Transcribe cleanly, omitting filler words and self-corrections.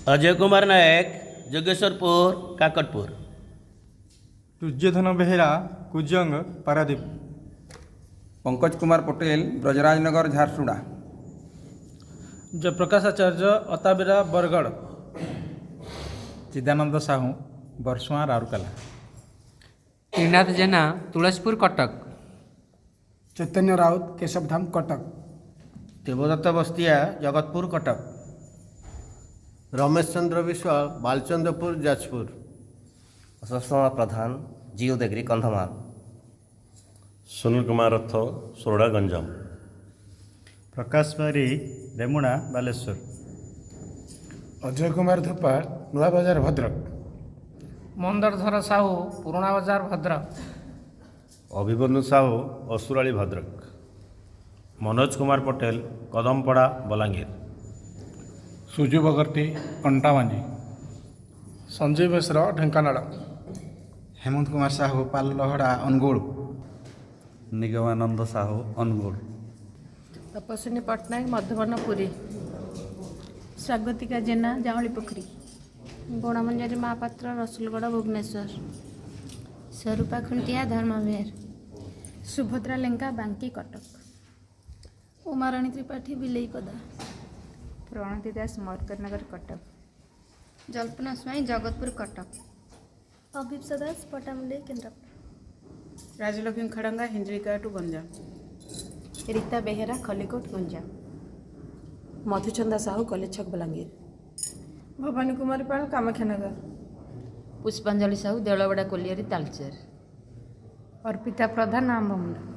ଅଜୟ କୁମାର ନାୟକ, ଯୋଗେଶ୍ୱରପୁର, କାକଟପୁର। ଦୁର୍ଯ୍ୟୋଧନ ବେହେରା, କୁଜଙ୍ଗ, ପାରାଦୀପ। ପଙ୍କଜ କୁମାର ପଟେଲ, ବ୍ରଜରାଜନଗର, ଝାରସୁଗୁଡ଼ା। ଜୟପ୍ରକାଶ ଆଚାର୍ଯ୍ୟ, ଅତାବିରା, ବରଗଡ଼। ଚିଦାନନ୍ଦ ସାହୁ, ବର୍ଷୁଆଁ, ରାଉରକେଲା। ତ୍ରିନାଥ ଜେନା, ତୁଳସୀପୁର, କଟକ। ଚୈତନ୍ୟ ରାଉତ, କେଶବଧାମ, କଟକ। ଦେବଦତ୍ତ ବସ୍ତିଆ, ଜଗତପୁର, କଟକ। ରମେଶ ଚନ୍ଦ୍ର ବିଶ୍ୱାଳ, ବାଲଚନ୍ଦ୍ରପୁର, ଯାଜପୁର। ସୁଷମା ପ୍ରଧାନ, ଜିଓଦେଗ୍ରୀ, କନ୍ଧମାଳ। ସୁନୀଲ କୁମାର ରଥ, ସୋରଡ଼ା, ଗଞ୍ଜାମ। ପ୍ରକାଶ ବାରି, ରେମୁଣା, ବାଲେଶ୍ୱର। ଅଜୟ କୁମାର ଧୋପା, ନୂଆବଜାର, ଭଦ୍ରକ। ମନ୍ଦରଧର ସାହୁ, ପୁରୁଣା ବଜାର, ଭଦ୍ରକ। ଅଭିମନ୍ୟୁ ସାହୁ, ଅସୁରାଳି, ଭଦ୍ରକ। ମନୋଜ କୁମାର ପଟେଲ, କଦମପଡ଼ା, ବଲାଙ୍ଗୀର। ସୁଜୁ ବଗର୍ତ୍ତି, କଣ୍ଟାବାଞ୍ଜି। ସଞ୍ଜୀବ ମିଶ୍ର, ଢେଙ୍କାନାଳ। ହେମନ୍ତ କୁମାର ସାହୁ, ପାଲଲହଡ଼ା, ଅନୁଗୁଳ। ନିଗମାନନ୍ଦ ସାହୁ, ଅନୁଗୁଳ। ତପସ୍ୱିନୀ ପଟ୍ଟନାୟକ, ମଧୁବନ, ପୁରୀ। ସ୍ୱାଗତିକା ଜେନା, ଜାଉଁଳି ପୋଖରୀ। ଗୁଣମଞ୍ଜରୀ ମହାପାତ୍ର, ରସୁଲଗଡ଼, ଭୁବନେଶ୍ୱର। ସ୍ୱରୂପା ଖୁଣ୍ଟିଆ, ଧର୍ମବିହାର। ସୁଭଦ୍ରା ଲେଙ୍କା, ବାଙ୍କି, କଟକ। ଉମାରାଣୀ ତ୍ରିପାଠୀ, ବିଲେଇପଦା। ପ୍ରଣତି ଦାସ, ମରକରନଗର, କଟକ। ଜଳ୍ପନା ସ୍ୱାଇଁ, ଜଗତପୁର, କଟକ। ଅଭିପ୍ସା ଦାସ, ପଟ୍ଟାମୁଣ୍ଡାଇ, କେନ୍ଦ୍ରାପଡ଼ା। ରାଜଲକ୍ଷ୍ମୀ ଖଡ଼ଙ୍ଗା, ହିଞ୍ଜିଳିକାଟୁ, ଗଞ୍ଜାମ। ରୀତା ବେହେରା, ଖଲିକୋଟ, ଗଞ୍ଜାମ। ମଧୁଚନ୍ଦା ସାହୁ, କଲେଜ ଛକ, ବଲାଙ୍ଗୀର। ଭବାନୀ କୁମାରୀ ପାଳ, କାମାକ୍ଷାନଗର। ପୁଷ୍ପାଞ୍ଜଳି ସାହୁ, ଦେଳବଡ଼ା କୋଲିଆରୀ, ତାଳଚେର। ଅର୍ପିତା ପ୍ରଧାନ, ଆମ୍ବମୁଣ୍ଡା।